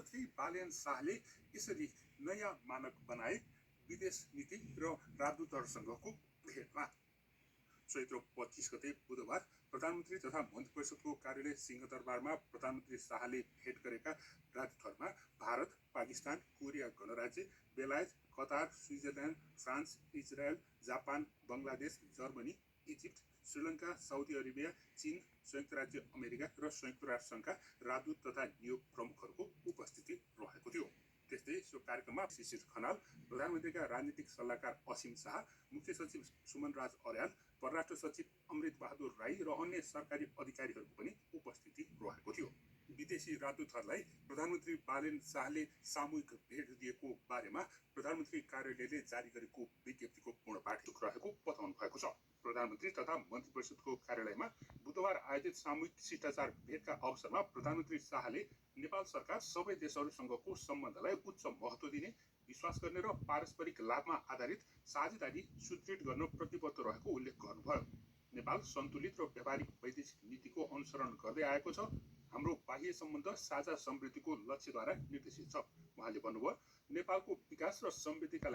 प्रधानमन्त्री बालेन शाहले यसरी नयाँ मानक बनाए विदेश नीति र राजदूतहरूसँगको भेटमा। चैत्र 25 गते बुधबार प्रधानमन्त्री तथा मन्त्रिपरिषदको कार्यालय सिंहदरबारमा प्रधानमन्त्री शाहले भेट गरेका राजदूतहरूमा भारत, पाकिस्तान, कोरिया गणराज्य, बेलायत, Qatar, Switzerland, France, Israel, Japan, Bangladesh, Germany, Egypt, Sri Lanka, Saudi Arabia, चीन, संयुक्त राज्य अमेरिका र संयुक्त राष्ट्र सङ्घका राजदूत तथा नियोग प्रमुखहरूको उपस्थिति रहेको थियो। त्यस्तै सो कार्यक्रममा शिशिर खनाल, प्रधानमन्त्रीका राजनीतिक सल्लाहकार असीम शाह, मुख्य सचिव सुमन राज अर्याल, परराष्ट्र सचिव अमृत बहादुर राई र अन्य सरकारी अधिकारीहरूको पनि उपस्थिति रहेको थियो। विदेशी राजदूतहरूलाई प्रधानमन्त्री बालेन शाहले सामूहिक भेट दिएको बारेमा प्रधानमन्त्री कार्यालयले जारी गरेको विज्ञप्तिको पूर्ण पाठ रहेको बताउनु भएको छ। प्रधानमन्त्री तथा मन्त्रिपरिषदको कार्यालयमा बुधबार आयोजित सामूहिक शिष्टाचार भेटका अवसरमा प्रधानमन्त्री शाहले नेपाल सरकार सबै देशहरूसँगको सम्बन्धलाई उच्च महत्त्व दिने, विश्वास गर्ने र पारस्परिक लाभमा आधारित साझेदारी सुदृढ गर्न प्रतिबद्ध रहेको उल्लेख गर्नुभयो। नेपाल सन्तुलित र व्यावहारिक वैदेशिक नीतिको अनुसरण गर्दै आएको छ। हाम्रो बाह्य सम्बन्ध साझा समृद्धिको लक्ष्यद्वारा निर्देशित छ। उहाँले भन्नुभयो, नेपालको विकास र समृद्धिका